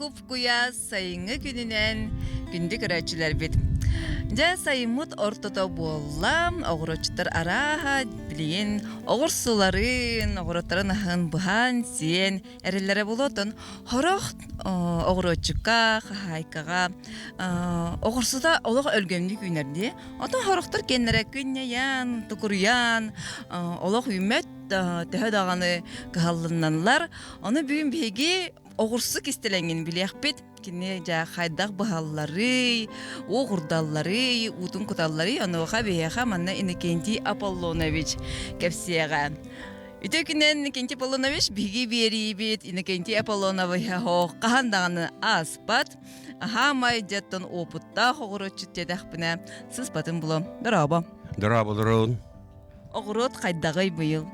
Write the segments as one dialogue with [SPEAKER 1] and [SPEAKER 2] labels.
[SPEAKER 1] Куп-куйаас сайыҥҥы күнүнэн күндү көрөөччүлэрбит. Дьэ, сайыммыт ортото буолла, оҕуруотчуттар арааһа билигин оҕурсуларын, оҕуруоттарын аһын быһан сиэн эрэллэрэ буолуотун сорох оҕуруотчукка, хаһаайкаҕа оҕурсута олох өлгөмнүк үүнэр дии. Оттон сорохтор кэннэрэ күнньэйэн, тукуруйан олох үүммэт төһө даҕаны кыһаллынналлар. Ону бүгүн биһиги оҕурсу кистэлэҥин билиэхпит. Кини дьэ хайдах быһалларый, уоҕурдалларый, уутун куталларый, онуоха биһиэхэ манна Иннокентий Аполлонович кэпсиэҕэ. Үтүө күнэн Иннокентий Аполлонович биһиги биэриибит Иннокентий Аполлонович хаһан даҕаны ааспат. Аһаамай дьэттэн опыттаах оҕуруотчут диэтэхпинэ сыспатын булуом. Дорообо.
[SPEAKER 2] Дорооболорун.
[SPEAKER 1] Оҕуруот хайдаҕый быйыл?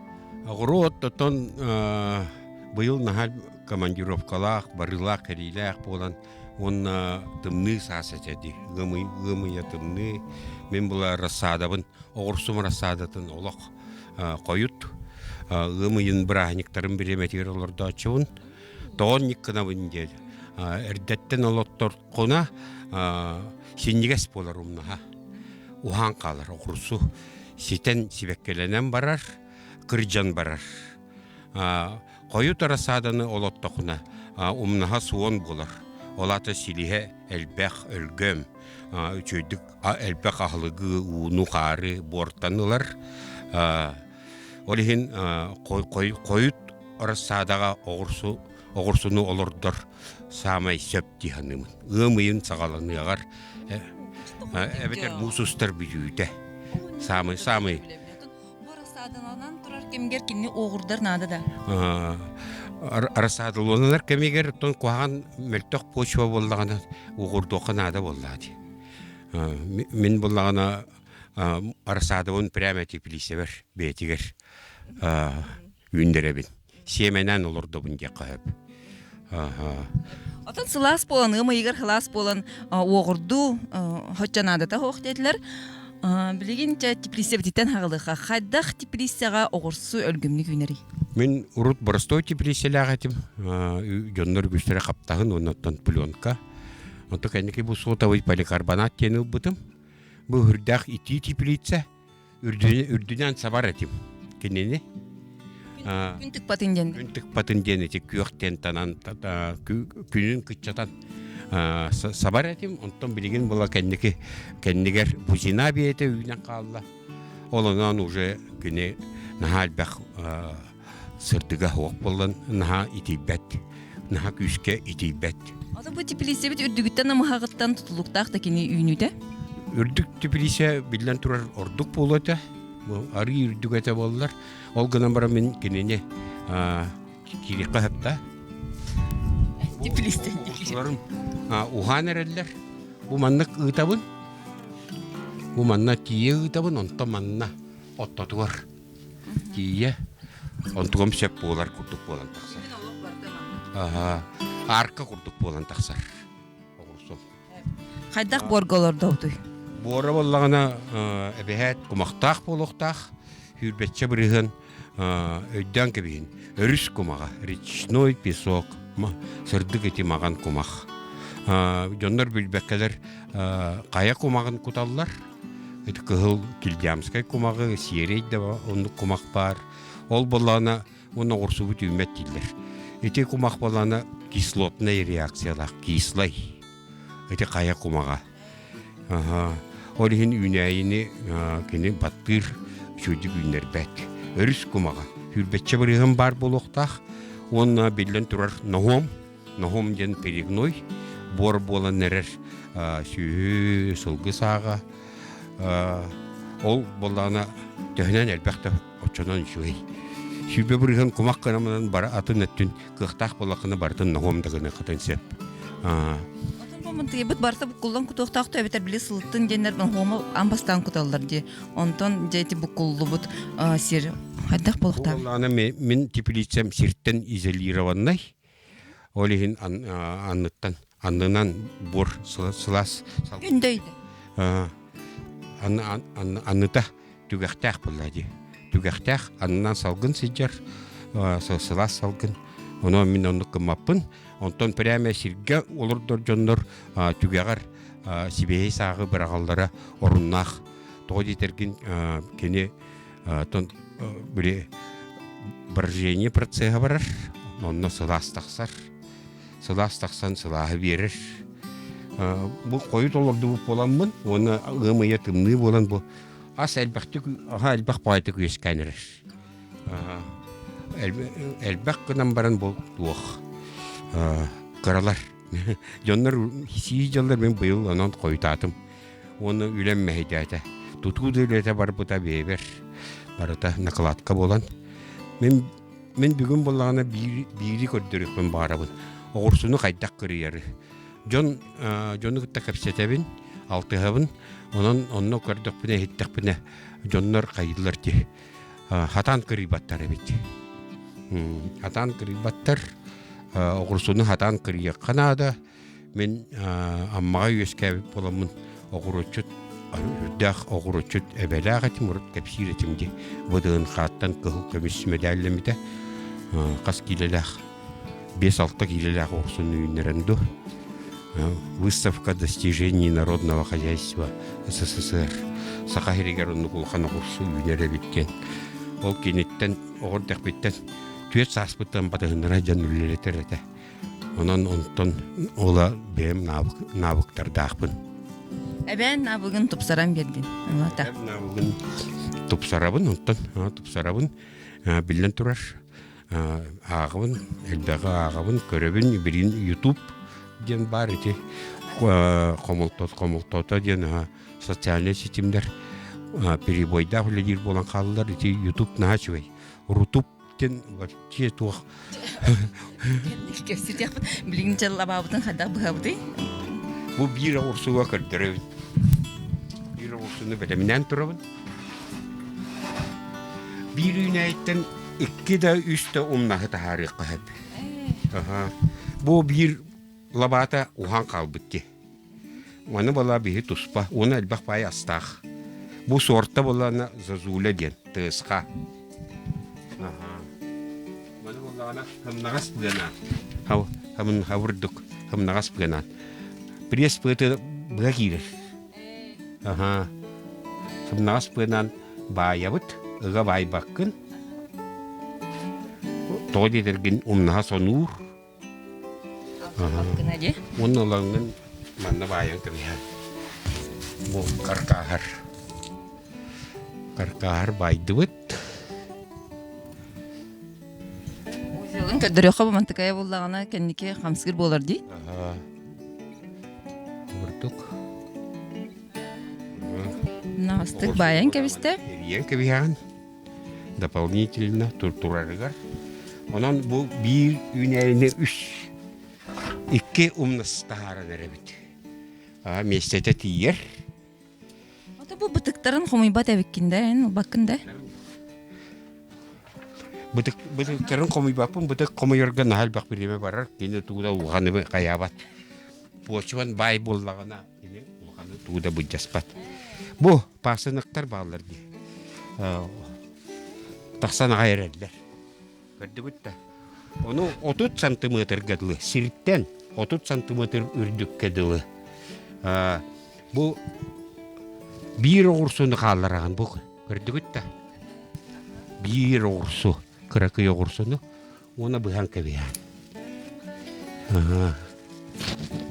[SPEAKER 2] Оҕуруот оттон быйыл наһаа командировкалаах, барыылаах, кэриилээх буолан уонна тымныы саас этэ дии. Ыам ыам ыйа тымныы. Мин була рассадабын, оҕурсум рассадатын олох хойут ыам ыйын бырааһынньыктарын бириэмэтигэр олордооччубун. Тоҕон ньыккынабын диэн эрдэттэн олотторхуна синньигэс буолар умнаһа. Уһаан хаалар оҕурсу ситэн сибэккилэнэн барар, кырдьан барар. Хойут рассаданы олоттохуна умнаһа суон буолар. Ол аата силиһэ элбэх өлгөм, үчүгэйдик элбэх аһылыгы, ууну, хаары буортан ылар. Ол иһин хойут рассадаҕа оҕурсу оҕурсуну олордор саамай сөп дии саныыбын. Ыам ыйын саҕаланыаҕар эбэтэр муус устар бүтүүтэ. Саамай саамай
[SPEAKER 1] Бу рассадаланан турар кэмигэр кини уоҕурдар наада да?
[SPEAKER 2] Рассадаланар кэмигэр оттон куһаҕан мөлтөх почва буоллаҕына уоҕурдуохха наада буоллаҕа дии. Мин буоллаҕына рассадабын прямо теплицэбэр бэйэтигэр үүндэрэбин. Сиэмэнэн олордобун диэххэ сөп.
[SPEAKER 1] Отон сылаас буолан, ыам ыйыгар сылаас буолан уоҕурдуу хоччо наадата суох диэтилэр. Билигин чэ теплицэбититтэн хаҕылыха. Хайдах теплицэҕэ оҕурсу өлгөмнүк үүнэрий?
[SPEAKER 2] Мин урут боростой теплицэлээх этим. Дьоннор үгүстэрэ хаптаһын уонна пленка. Онто кэнники бу сотовый поликарбонат диэн ылбытым. Бу үрдээх итии теплица үрдүнэн сабар этим кинини.
[SPEAKER 1] Күн тыкпатын диэн.
[SPEAKER 2] Күн тыкпатын диэн ити күөх тентанан күнүн кыччатан сабар этим. Онтон билигин була кэнники кэннигэр бузина биэтэ үүнэн хаалла. Ол онон уже кини наһаа элбэх сырдыга суох буолан наһаа итийбэт. Наһаа күүскэ итийбэт.
[SPEAKER 1] Ото бу теплицэбит үрдүгүттэн намыһаҕыттан тутулуктаах да кини үүнүүтэ?
[SPEAKER 2] Үрдүк теплицэ биллэн турар ордук буолуо этэ. Бу арыы үрдүк этэ буоллар. Ол гынан баран мин кинини киириэххэ сөп да.
[SPEAKER 1] Теплицтэн
[SPEAKER 2] уһаан эрэллэр. Бу маннык ыытабын. Бу манна тиийэ ыытабын, онтон манна оттотугар тиийэ онтугам сөп буолар курдук буолан тахсар. Аха, арка курдук буолан тахсар. Оҕурсум.
[SPEAKER 1] Хайдах буорга олордоотуй?
[SPEAKER 2] Буора буоллаҕына эбэһээт кумахтаах буолуохтаах, сүүрбэччэ бырыһыан өйдөөн кэбиһин. Өрүс кумаҕа, речной песок, сырдык ити маҕан кумах. Дьоннор билбэккэлэр хайа кумаҕын куталлар, Ити кыһыл Кильдямскай кумаҕы, сиэрэй да оннук кумах баар. Ол буоллаҕына уонна оҕурсубут үүммэт дииллэр. Ити кумах буоллаҕына кислотнай реакциялаах, кислай. Ити хайа кумаҕа. Ол иһин үүнээйини кини баттыыр, үчүгэйдик үүннэрбэт. Өрүс кумаҕа. Сүүрбэччэ бырыһыан баар буолуохтаах. Уонна биллэн турар ноһуом Ноһум диэн перегной буор буолан эрэр сүөһү, сылгы сааҕа. Ол буоллаҕына төһөнөн элбэх да оччонон үчүгэй. 20 бырыһыан кумах гынан бары атын өттүн кыахтаах буоллаххына барытын ноһуом да гыныаххытын сөп.
[SPEAKER 1] Отон бу мынтыйбыт барыта буккуллан кутуохтаах то эбэтэр били сылыттын диэннэр ноһуому аан бастаан куталлар дии. Онтон дьэ ити буккуллубут сир хайдах буолуохтаах?
[SPEAKER 2] Буоллаҕына мин теплицам сиртэн изолированнай Ол иһин анныттан аннынан буор сылаас
[SPEAKER 1] Күндөйдө.
[SPEAKER 2] Анныта түгэхтээх буолла дии. Түгэхтээх аннынан салгын сылдьар, сылаас салгын. Онон мин оннук гыммаппын. Онтон прямо сиргэ олордор дьоннор түгэҕэр сибиэһэй сааҕы быраҕаллара оруннаах. Тоҕо диэтэргин кини били брожение процеһа барар, онно сылаас тахсар. Сылаас тахсан сылааһы биэрэр. Бу хойут олордубут буоламмын уонна ыам ыйа тымныы буолан бу ас элбэхтик аһа элбэх баҕайытык үөскээн эрэр. Элбэх гынан баран бу туох кыралар. Дьоннор сии дьаллар мин быйыл онон хойутаатым. Уонна үлэм мэһэйдээтэ. Тутуу да үлэтэ барбыта бэйэбэр барыта накладка буолан. Мин мин бүгүн буоллаҕына биир биири көрдөрүөхпүн баҕарабын. Оҕурсуну хайдах кырыйары. Дьон дьону кытта кэпсэтэбин, алтыһабын. Онон онно көрдөхпүнэ, иһиттэхпинэ дьоннор хайыыллар дии. Хатаан кырыйбаттар эбит. Хатаан кырыйбаттар. Оҕурсуну хатаан кырыйыахха наада. Мин Аммаҕа үөскээбит буоламмын оҕуруотчут үрдээх оҕуруотчут эбэлээх этим, урут кэпсиир этим дии. ВДНХ-ттан кыһыл көмүс мэдээллэммитэ. Хас киилэлээх 5-6 киилэлээх оҕурсуну үүннэрэн дуо. Выставка достижений народного хозяйства СССР Саха сиригэр оннук улахан оҕурсу үүнэр эбит диэн. Ол киниттэн оҕо эрдэхпиттэн түөрт сааспыттан батыһыннара дьон үлэлэтэр этэ. Онон онтон ола бэйэм навыктардаахпын.
[SPEAKER 1] Эбээн навыгын тупсаран биэрдин. Ылата.
[SPEAKER 2] Навыгын тупсарабын, онтон тупсарабын. Биллэн турар, ааҕабын, элбэҕи ааҕабын, көрөбүн. Билигин YouTube диэн баар ити хомолтот хомолтото диэн социальнай ситимнэр перебойдаах үлэлиир буолан хааллылар. Ити YouTube наһаа үчүгэй. Рутуб диэн вообще туох
[SPEAKER 1] Кэпсэтиэхпит. Билигин чаллабаабытын хайдах быһабытый?
[SPEAKER 2] Бу биир оҕурсуга көрдөрөбүн. Биир оҕурсуну бэлэмнээн турабын. Биир үүнээйиттэн икки да үс да умнаһы таһаарыахха сөп. Бу биир лабаата уһаан хаалбыт дии. Маны была биһи туспа, уонна элбэх баай астаах. Бу суорта буоллаҕына зазуля диэн, тыасха. Маны буоллаҕына хымнаҕас быанан. Хабырдык хымнаҕас быанан. Пресс быата быа киирэр. Аха. Сымнаҕас быанан баайабыт, ыга баайбаккын. Тоҕо диэтэргин умнаһа сонуур.
[SPEAKER 1] Гына дии.
[SPEAKER 2] Уонна ылаҥҥын манна баайан кэбиһэн. Бу каркааһар. Каркааһар баайдыбыт.
[SPEAKER 1] Узелын көрдөрүөххэ бу мантыкайа буллаҕына кэнники хамсыыр буолар дии.
[SPEAKER 2] Аха. Курдук.
[SPEAKER 1] Наҕастык баайан кэбистэ.
[SPEAKER 2] Эрийэн кэбиһэҕин. Дополнительно турарыгар. Онон бу биир үүнээйини үс икки умнас таһааран эрэбит. Миэстэтэ тиийэр.
[SPEAKER 1] Ото бу бытыктарын хомуйбат эбиккин да, эн ылбаккын да?
[SPEAKER 2] Бытык, бытыктарын хомуйбаппын, бытык хомуйарга наһаа элбэх бириэмэ барар, кини тугу да улаханы хайаабат. Почван баай буоллаҕына, кини улаханы тугу да былдьаспат. Бу пасынактар бааллар дии. Тахсан аҕай эрэллэр. Көрдүгүт да? Ону 30 сантиметрга дылы, сиртэн 30 сантиметр үрдүккэ дылы. Бу биир оҕурсуну хааллараҕын бу көрдүгүт да? Биир оҕурсу, кыракый оҕурсуну уонна быһан кэбиһэн.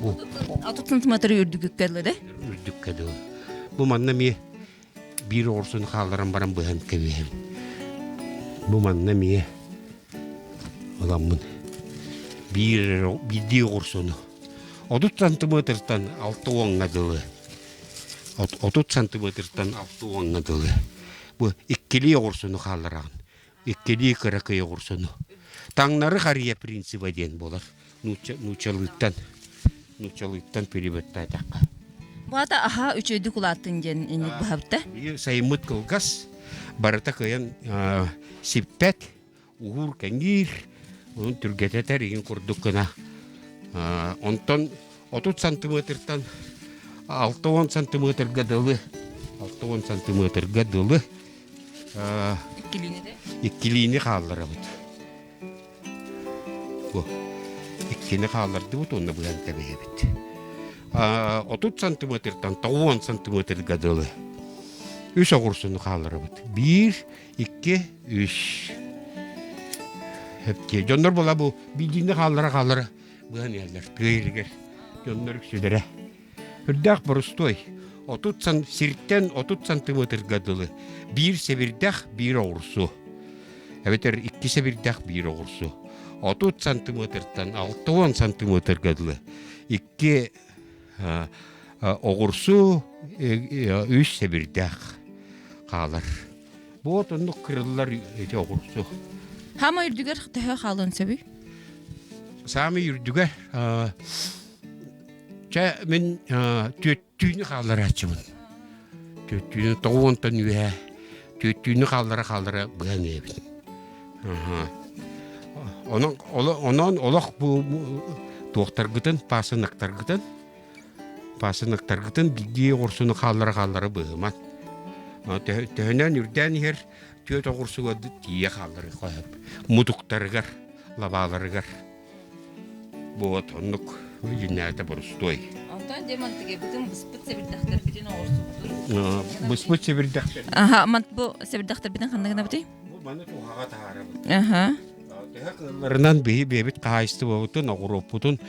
[SPEAKER 1] Бу 30 сантиметр үрдүккэ дылы да?
[SPEAKER 2] Үрдүккэ дылы. Бу манна эмиэ биир оҕурсуну хаалларан баран быһан кэбиһэбин. Бу манна эмиэ ыламмын биир биирдии оҕурсуну 30 сантиметртан алта уоҥҥа дылы 30 сантиметртан алта уоҥҥа дылы бу иккилии оҕурсуну хааллараҕын иккилии кыракый оҕурсуну таҥнары харыйа принциба диэн буолар нууччалыыттан нууччалыыттан переводтаатахха
[SPEAKER 1] Бу ата аһаа үчүгэйдик улааттын диэн инник быһабыта.
[SPEAKER 2] Сайыммыт кылгас, барыта кыайан сиппэт, уһуур кэҥиир, онун түргэтэтэр игин курдук гына. Онтон 30 сантиметртан 60 сантиметрга дылы 60 сантиметрга дылы
[SPEAKER 1] Иккилиини
[SPEAKER 2] иккилиини хаалларабыт. Бу иккини хааллардыбыт уонна быһан кэбиһэбит. 30 сантиметртан 90 сантиметрга дылы үс оҕурсуну хаалларабыт. Биир, икки, үс. Эптиэ. Дьоннор була бу биирдиини хааллара-хааллара быһан иһэллэр тыа иһигэр. Дьоннор үксүлэрэ. Үрдээх борустуой. 30 сан сиртэн 30 сантиметрга дылы биир сэбирдэх, биир оҕурсу. Эбэтэр икки сэбирдэх, биир оҕурсу. 30 сантиметртан 60 сантиметрга дылы икки оҕурсу, үс сэбирдэх хаалар. Бу от оннук кырыллар ити оҕурсу.
[SPEAKER 1] Хаама үрдүгэр төһө хаалыан сөбүй?
[SPEAKER 2] Саамай үрдүгэр чэ мин түөттүүнү хаалларааччыбын. Түөттүүнү тоҕуонтан үөһэ түөттүүнү хааллара хааллара быһан иһэбин. Онон, онон олох бу туохтаргытын, паасынактаргытын, паасынактаргытын биирдии оҕурсуну хааллара-хааллара быһыман. Төһөнөн үрдээн иһэр түөрт оҕурсуга тиийэ хааллары хоһоп мутуктарыгар, лабааларыгар. Вот оннук дьиннээтэ борустуой.
[SPEAKER 1] Онтон дьэ мантыгыбытын быспыт сэбирдэхтэрбитин оҕурсубутун.
[SPEAKER 2] Быспыт сэбирдэхтэр.
[SPEAKER 1] Аха, мант бу сэбирдэхтэрбитин ханна гынабытый?
[SPEAKER 2] Бу маны туһаҕа таһаарабыт.
[SPEAKER 1] Аха.
[SPEAKER 2] Төһө кыалларынан биһи бэйэбит хаһаайыстыбабытын, оҕуруоппутун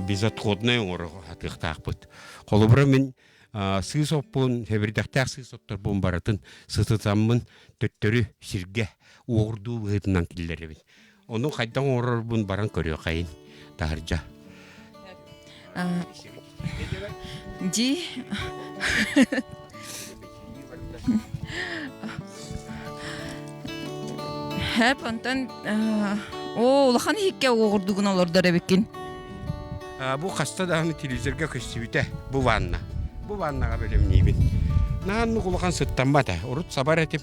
[SPEAKER 2] безотходнай оҥоро сатыахтаахпыт. Холобура мин сыыс оппун, сэбирдэхтээх сыыс отторбун барытын сытытаммын төттөрү сиргэ уоҕурдуу быһыытынан киллэрэбин. Ону хайдах оҥорорбун баран көрүөххэйин таһырдьа.
[SPEAKER 1] Ди Хэп онтон оо улахан иһиккэ уоҕурдугун олордор эбиккин.
[SPEAKER 2] Бу хаста даҕаны телевизорга көстүбүтэ бу ванна. Бу ваннаҕа бэлэмниибин. Нааннык улахан сыттаммат ээ. Урут сабар этим.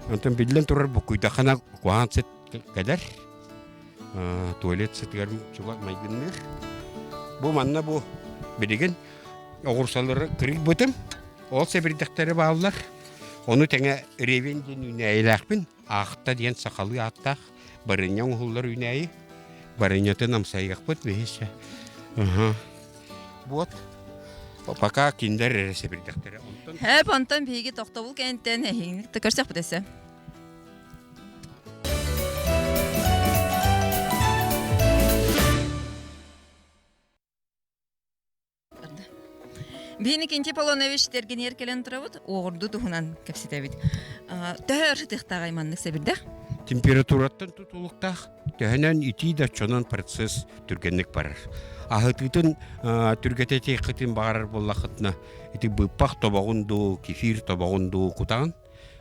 [SPEAKER 2] Онтон биллэн турар буккуйдаххына куһаҕан сыт кэлэр. Туалет сытыгар чугас майгынныыр. Бу манна бу билигин оҕурсалары кырыйбытым. Ол сэбирдэхтэри бааллар. Ону тэҥэ ревень диэн үүнээйилээхпин. Аахта диэн сахалыы ааттаах барыанньа оҥоһуллар үүнээйи. Барыанньатын амсайыахпыт биһиэхэ. Вот. Пока кинилэр эрэ сэбирдэхтэрэ. Онтон
[SPEAKER 1] Хэп, онтон биһиги тохтобул кэнниттэн эһигини кытта көрсөхпүт өссө. Биһини Кинти Полонович тергениер кэлэн турабыт, уоҕурдуу туһунан кэпсэтэбит. Төһө өр сытыахтааҕый маннык сэбирдэх?
[SPEAKER 2] Температураттан тутулуктаах, төһөнөн итии да оччонон процесс түргэнник барар. Аһытыытын түргэтэтиэххитин баҕарар буоллаххытына, ити быыппах тобоҕун дуу, кефир тобоҕун дуу кутаҕын.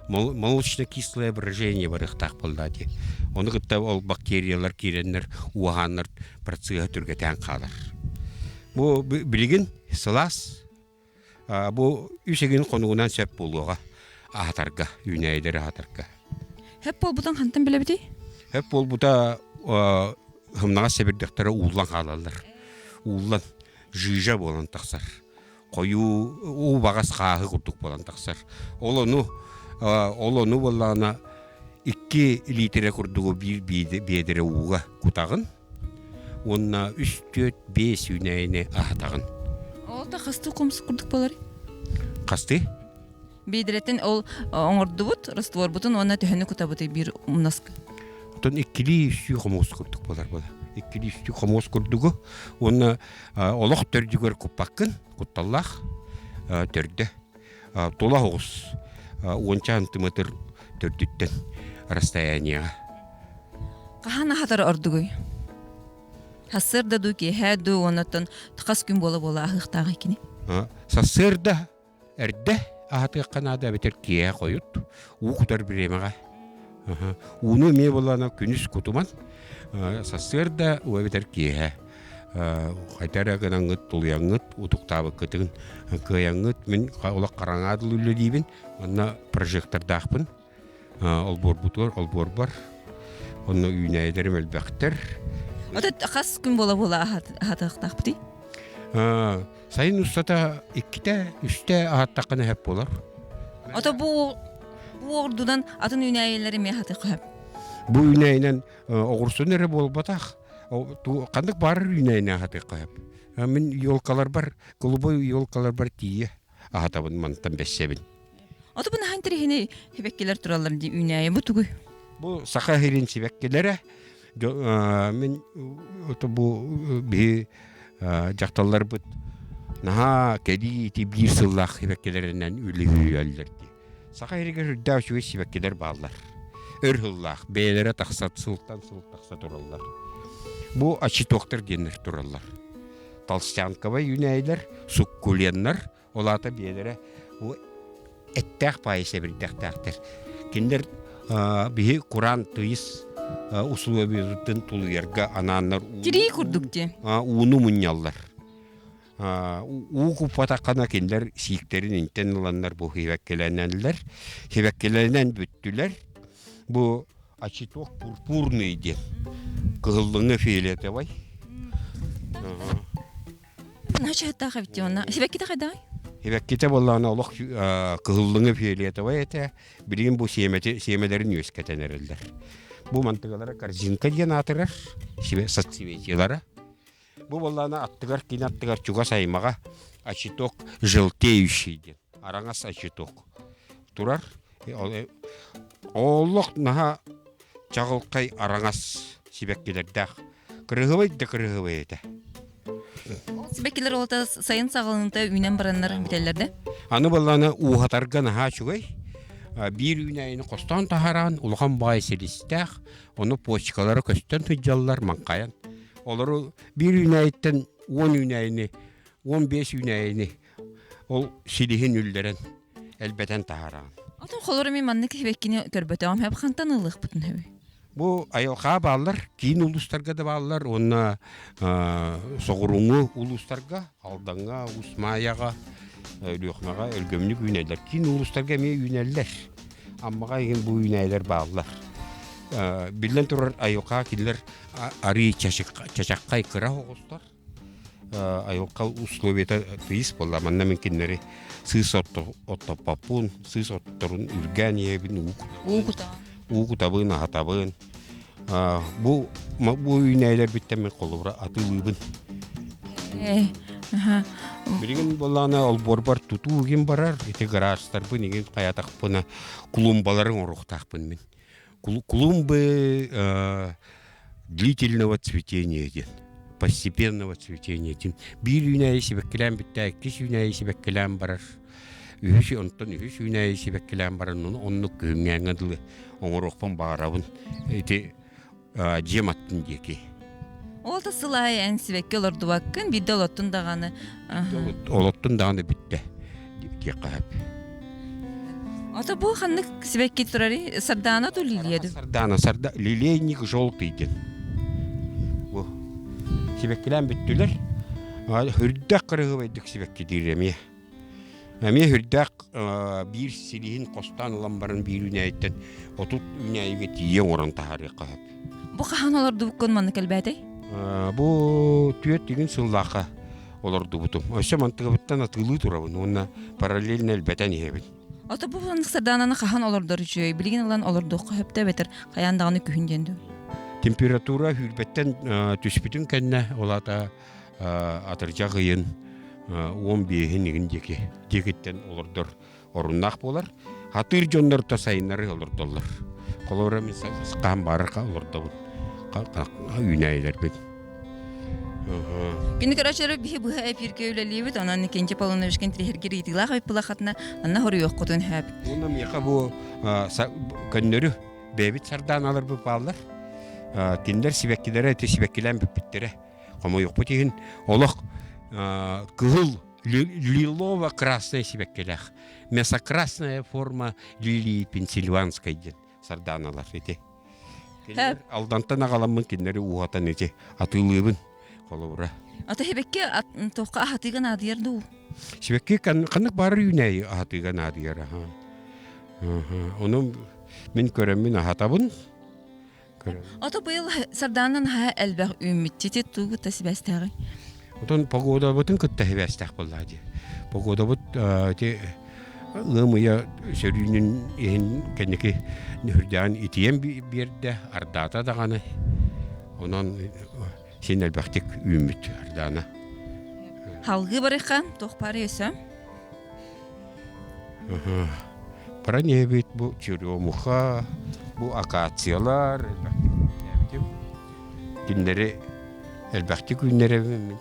[SPEAKER 2] Молочно-кислое брожение барыахтаах буолла дии. Ону кытта ол бактериялар киирэннэр уоһааннар процеһа түргэтээн хаалар. Бу билигин сылаас бу үс эгин хонугунан сөп буолуоҕа аһатарга, үүнээйилэри аһатарга.
[SPEAKER 1] Хөп буолбутун хантан билэбитий?
[SPEAKER 2] Хөп буолбута хымнаҕас сэбирдэхтэрэ ууллан хаалаллар. Ууллан жижа буолан тахсар. Хойуу уу баҕас хааһы курдук буолан тахсар. Ол ону ол ону буоллаҕына икки лиитирэ курдугу биир биэдэрэ ууга кутаҕын уонна үс түөрт биэс үүнээйини аһатаҕын.
[SPEAKER 1] Ол да хастыы хомус курдук буолар?
[SPEAKER 2] Хастыы?
[SPEAKER 1] Биэдэрэтин ол оҥордубут, растворбутун уонна төһөнү кутабытый биир умнаска?
[SPEAKER 2] Оттон иккилии үстүү хомус курдук буолар буолар. Иккилии үстүү хомус курдугу уонна олох төрдүгэр куппаккын, кутталлаах төрдө. Тула оҕус уонча сантиметр төрдүттэн расстояниеҕа.
[SPEAKER 1] Хаһан аһатар ордугуй? Сарсыарда дуу, киэһээ дуу, оннуттан хас күн буола-буола аһыахтааҕый кини?
[SPEAKER 2] Сарсыарда Эрдэ аһатыахха наада эбэтэр киэһэ хойут уу кутар бириэмэҕэ. Ууну эмиэ буоллаҕына күнүс кутуман сарсыарда уу эбэтэр киэһэ хайда эрэ гынаҥҥыт тулуйаҥҥыт утуктаабыккытын кыайаҥҥыт мин олох хараҥа дылы үлэлиибин манна прожектордаахпын олбуорбутугар олбуорбар онно үүнээйилэрим элбэхтэр
[SPEAKER 1] Отут хас күн буола-буола аһатыахтаахпытый?
[SPEAKER 2] Сайын устата иккитэ, үстэ аһаттаххына сөп буолар.
[SPEAKER 1] Ото бу бу ордунан атын үүнээйилэри эмиэ аһатыахха сөп.
[SPEAKER 2] Бу үүнээйинэн оҕурсун эрэ буолбатах. Ханнык баарар үүнээйини аһатыахха сөп. Мин елкаларбар, голубой елкаларбар тиийэ аһатабын мантан бэссэбин.
[SPEAKER 1] Ото бу наһаа интэриэһинэй сибэккилэр тураллар дии үүнээйи бу тугуй?
[SPEAKER 2] Бу саха сирин сибэккилэрэ мин ото бу биһи дьахталларбыт наһаа кэлии ити биир сыллаах сибэккилэринэн үлүһүйэллэр дии. Саха сиригэр үрдээх үчүгэй сибэккилэр бааллар. Өр сыллаах, бэйэлэрэ тахса сылтан сыл тахса тураллар. Бу очитоктар диэннэр тураллар. Толстянковай үүнээйилэр, суккуленнар, ол аата биэлэрэ бу эттээх паайы сэбирдэхтээхтэр. Кинилэр биһи кураан тыйыс усулуобуйатын тулуйарга анааннар
[SPEAKER 1] Тирии курдук дии.
[SPEAKER 2] ууну мунньаллар. Уу куппатаххына кинилэр сииктэрин интэн ыланнар бу хибэккилэнэллэр. Хибэккилэнэн бүттүлэр. Бу очиток пурпурный диэн. Кыһыллыҥы фиолетовай.
[SPEAKER 1] Начааттаах эбит онно. Сибэккитэ хайдаҕый?
[SPEAKER 2] Сибэккитэ буоллаҕына олох кыһыллыҥы фиолетовай этэ. Билигин бу сиэмэти сиэмэлэрин үөскэтэн эрэллэр. Бу мантыгалара корзинка диэн аатырар, соцветиелара. Бу буоллаҕына аттыгар кини аттыгар чугас аймаҕа очиток желтеющий диэн араҥас очиток турар. Олох наһаа чаҕылхай араҥас сибэккилэрдээх кырыһыбай да кырыһыбай этэ.
[SPEAKER 1] Ол сибэккилэр олото сайын саҕаланыыта үүнэн бараннар бүтэллэр да?
[SPEAKER 2] Аны буоллаҕына ууһатарга наһаа үчүгэй. Биир үүнээйини хостоон таһараан улахан баай силистээх, ону почкалара көстөн сылдьаллар маҥхайан. Олору биир үүнээйиттэн 10 үүнээйини, 15 үүнээйини ол силиһин үллэрэн элбэтэн таһаараҕын.
[SPEAKER 1] Отон холоро мин маннык сибэккини көрбөтөҕүм хэп хантан ылыахпытын сөбүй?
[SPEAKER 2] Бу айылҕа бааллар, киин улуустарга да бааллар уонна соҕурууҥу улуустарга, Алдаҥҥа, Уус Маайаҕа, Өлүөхүмэҕэ өлгөмнүк үүнэллэр. Киин улуустарга эмиэ үүнэллэр. Аммаҕа иһин бу үүнээйилэр бааллар. Биллэн турар, айылҕа кинилэр арыы чачаххай кыра оҕустар. Айылҕа условията тыйыс буолла. Манна мин кинилэри сыыс оттоппоппун, сыыс отторун үргээн иһэбин, уу кутабын, аһатабын. Бу бу үүнээйилэрбиттэн мин холобура атыылыыбын. Билигин буоллаҕына олбуорбар тутуу игин барар, ити гаражтарбын игин хайатахпына клумбаларын оҥоруохтаахпын мин. Клумбы длительного цветения диэн постепенного цветения диэн биир үүнээйи сибэккилээн бүттэ иккис үүнээйи сибэккилээн барар үһүс онтон үһүс үүнээйи сибэккилээн баран оннук күһүҥҥээҥҥэ дылы оҥоруохпун баҕарабын ити дьиэм аттын диэки
[SPEAKER 1] Ол да сыл аайы эн сибэкки олордубаккын, биирдэ олоттун даҕаны.
[SPEAKER 2] Олоттун даҕаны бүттэ диэххэ сөп.
[SPEAKER 1] Ото бу ханнык сибэкки турарый? Сардаана ту лилия ду?
[SPEAKER 2] Сардаана, сарда, лилейник желтый диэн. Бу сибэккилээн бүттүлэр. Үрдэх кырыһыбайдык сибэкки диир эмиэ. Эмиэ үрдээх биир силиһин хостоон ылан баран биир үүнээйиттэн 30 үүнээйигэ тиийэ оҥорон таһаарыахха сөп.
[SPEAKER 1] Бу хаһан олордубуккун манна кэлбээтэй?
[SPEAKER 2] Бу түөрт күн сыллаахха олордубутум. Өссө мантыгабыттан атыылыы турабын уонна параллельно элбэтэн иһэбин.
[SPEAKER 1] Ото бу сардаананы хаһан олордор үчүгэй? Билигин ылан олордуохха сөптө эбэтэр хайаан даҕаны күһүн диэн дуу?
[SPEAKER 2] Температура сүүрбэттэн түспүтүн кэннэ, ол аата атырдьах ыйын 15-ин игин диэки диэкиттэн олордор оруннаах буолар. Хатыыр дьоннор та сайыннары олордоллор. Холобура мин хаһан баарарга олордобун. Үүнээйилэрбин.
[SPEAKER 1] Күнү көрөөччүлэр биһи быһа эфиргэ үлэлиибит, онон Кенче Полоновичкин тириһэргир ыйытыылаах ыйыппылахатына анна хоруйуоххутун хөп.
[SPEAKER 2] Уонна миэхэ бу көннөрү бэйэбит сардааналарбыт бааллар. Кинилэр сибэккилэрэ ити сибэккилээн бүппүттэрэ. Хомойуохпут иһин олох кыһыл лилово-красная сибэккилээх. Мясокрасная форма лилии пенсильванской диэн сардааналар ити. Кинилэр Алдантан аҕаламмын кинилэри ууһатан ити атыылыыбын холобура.
[SPEAKER 1] Ата сибэкки туохха аһатыыга наадыйар дуу?
[SPEAKER 2] Сибэкки ханнык баарар үүнээйи аһатыыга наадыйар аха. Ону мин көрөммүн аһатабын.
[SPEAKER 1] Ото быйыл сардаанан наһаа элбэх үүммүт. Тити тугу да сибээстээҕий?
[SPEAKER 2] Отон погодабытын кытта сибээстээх буоллаа дии. Погодабыт ити ыам ыйа сөрүүнүн иһин кэнники үрдээн итийэн биэрдэ, ардаата даҕаны. Онон Син элбэхтик үүммүт Ардана.
[SPEAKER 1] Халгыы барыхха туох баар өсө?
[SPEAKER 2] Баран иһэбит бу черемуха, бу акациялар элбэхтик үүннээбитим. Кинилэри элбэхтик үүннэрэбин мин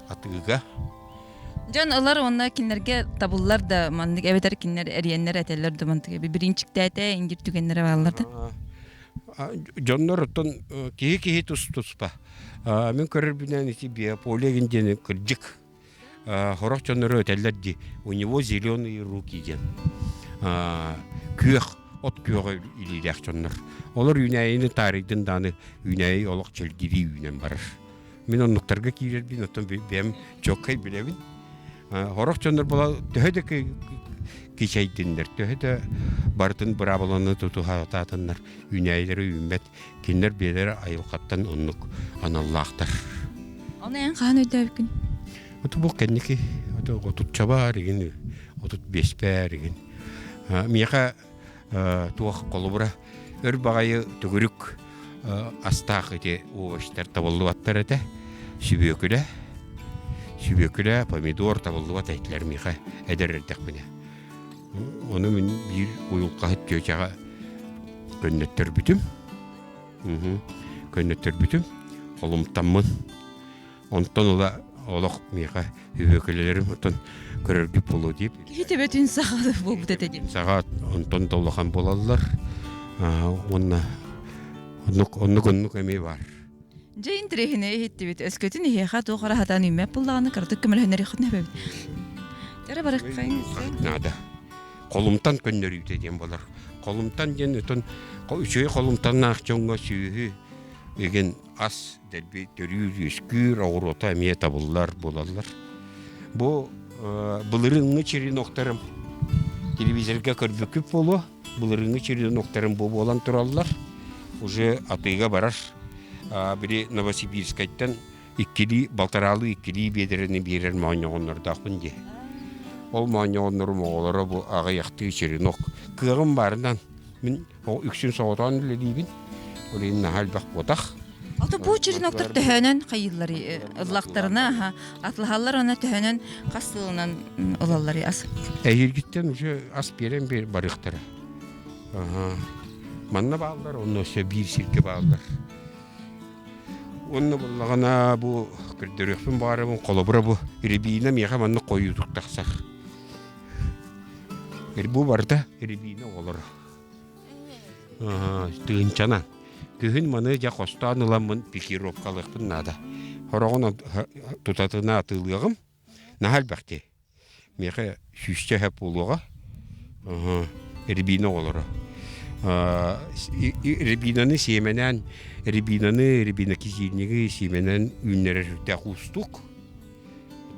[SPEAKER 2] атыыга.
[SPEAKER 1] Дьон ылар уонна кинилэргэ табыллар да маннык эбэтэр кинилэр эриэннэр этэллэр да мантык бириинчиктээтэ ингир түгэннэрэ бааллар да.
[SPEAKER 2] Дьоннор оттон киһи-киһи тус-туспа. Мин көрөрбүнэн ити биополе диэн кырдьык Сорох дьоннору этэллэр дии, у него зеленые руки диэн. Күөх, от күөҕэ илиилээх дьоннор. Олор үүнээйини таарыйдын дааны үүнээйи олох чэлгирии үүнэн барар. Мин оннуктарга киирэрбин, оттон бэйэм чуоккай билэбин. Сорох дьоннор була төһө да кичэйдиннэр, төһө да барытын быраабыланы тутуһаатаатыннар, үүнээйилэри үүммэт. Кинилэр бэйэлэрэ айылҕаттан оннук аналлаахтар.
[SPEAKER 1] Ону эн хаһан өйдөөбүккүн?
[SPEAKER 2] Оту бу кэнники отуччабаар игин, 35-бээр игин. Миэхэ туох холобура өр баҕайы төгүрүк астаах ити овощтар табыллыбаттар этэ. Сүбүөкүлэ, сүбүөкүлэ, помидор табыллыбат этилэр миэхэ эдэр эрдэхпинэ. Ону мин биир уйулҕаһыт тетяҕа көннөттөрбүтүм. Көннөттөрбүтүм. Холумтаммын. Онтон ыла олох миэхэ үбүөкүлэлэрим оттон көрөргүт буолуо дип.
[SPEAKER 1] Киһи төбөтүн саҕа буолбут этэ диэн.
[SPEAKER 2] Саҕа онтон да улахан буолаллар. Уонна оннук оннук оннук эмиэ баар.
[SPEAKER 1] Дьэ интэриэһинэй иһиттибит. Өскөтүн эһиэхэ туох эрэ сатаан үүммэт буоллаҕына кыратык көмөлөһүннэриэххитин сөп эбит. Дьэ барыаххайын.
[SPEAKER 2] Наада. Холумтан көннөрүүтэ диэн буолар. Холумтан диэн өтөн үчүгэй холумтаннаах дьоҥҥо сүөһү игин ас дэлби төрүүр, үөскүүр, оҕуруота эмиэ табыллар буолаллар. Бу былырыыҥҥы черенокторым телевизорга көрбүккүт буолуо. Былырыыҥҥы черенокторым бу буолан тураллар. Уже атыыга барар. Били Новосибирскайтан иккилии, балтараалыы иккилии биэдэрэни биэрэр моонньоҕоннордоохпун дии. Ол моонньоҕоннорум оҕолоро бу аҕыйахтыы черенок. Кыаҕым баарынан мин үксүн соҕотоон үлэлиибин. Ол иһин наһаа элбэх буотах.
[SPEAKER 1] Ото бу череноктор төһөнөн хайыыллары ыллахтарына атлаһаллар уонна төһөнөн хас сылынан ылаллар ас?
[SPEAKER 2] Эһиилгиттэн уже ас биэрэн барыахтара. Манна бааллар, онно өссө биир сиргэ бааллар. Уонна буллаҕына бу көрдөрүөхпүн баҕарабын, холобура бу рябина миэхэ маннык хойуутук тахсар. Бу барыта рябина оҕолоро. Тыынчанан. Күһүн маны дьэ хостоон ыламмын пикировкалыахпын наада. Хороҕун тутатына атыылыаҕым. Наһаа элбэхтии. Миэхэ сүүсчэ сөп буолуоҕа. Рябина оҕолоро. Рябинаны сиэмэнээн, рябинаны, рябина кизильниги сиэмэнэн үүннэрэр сүрдээх уустук.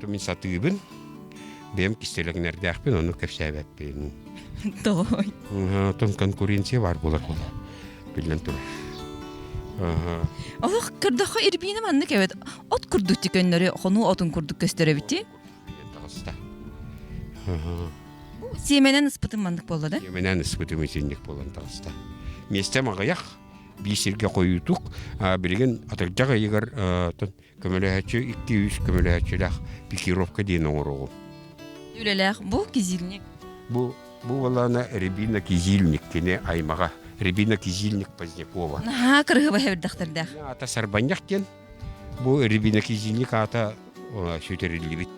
[SPEAKER 2] Мин сатыыбын. Бэйэм кистэлэҥнэрдээхпин, ону кэпсээбэппин.
[SPEAKER 1] Тоҕой.
[SPEAKER 2] Оттон конкуренция баар буолар буолар. Биллэн турар.
[SPEAKER 1] Олох көрдөххө ирбиинэ маннык эбит. От курдук көннөрү хонуу отун курдук көстөр эбити.
[SPEAKER 2] Таҕыста.
[SPEAKER 1] Сиэмэнэн ыспытым маннык буолла да?
[SPEAKER 2] Сиэмэнэн ыспытым итинник буолан таҕыста. Миэстэм аҕыйах, биир сиргэ хойуутук. Билигин атырдьах ыйыгар көмөлөһөөччү 2-3 көмөлөһөөччүлээх пикировка диэн оҥоруоҕум.
[SPEAKER 1] Үлэлээх бу кизильник.
[SPEAKER 2] Бу бу буолаана Рябина Кизильник кини аймаҕа Рябина Кизильник Позднякова.
[SPEAKER 1] Наһаа кырыһыба хэбирдэхтэрдээх.
[SPEAKER 2] Аата Сарбанньах диэн. Бу Рябина Кизильник аата сүтэриллибит.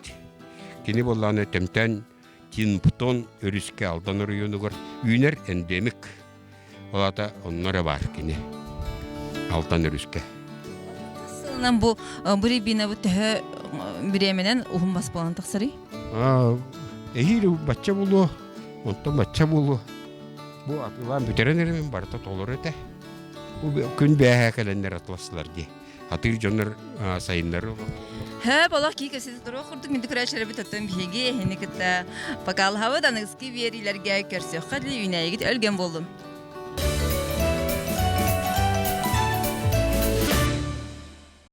[SPEAKER 2] Кини буоллаана Төмтөн Тинптон өрүскэ Алдан оройуонугар үүнэр эндемик. Ол аата онно эрэ баар кини. Алтан өрүскэ.
[SPEAKER 1] Сылынан бу бу рябина бу төһө бириэмэнэн уһун бас буолан тахсарый?
[SPEAKER 2] Эһиил бачча буолуо, онтон бачча буолуо. Бу атыылаан бүтэрэн эрэ барыта толору этэ. Бу күн бээһээ кэлэннэр атыластылар дии. Атыыр дьоннор сайыннары
[SPEAKER 1] Хөп олох кии кэсити туруох курдук минди көрөөччүлэрбит оттон биһиги эһини кытта покалһабыт аныгыскы биэриилэргэ көрсүөххэ дили үүнээйигит өлгөн буоллун.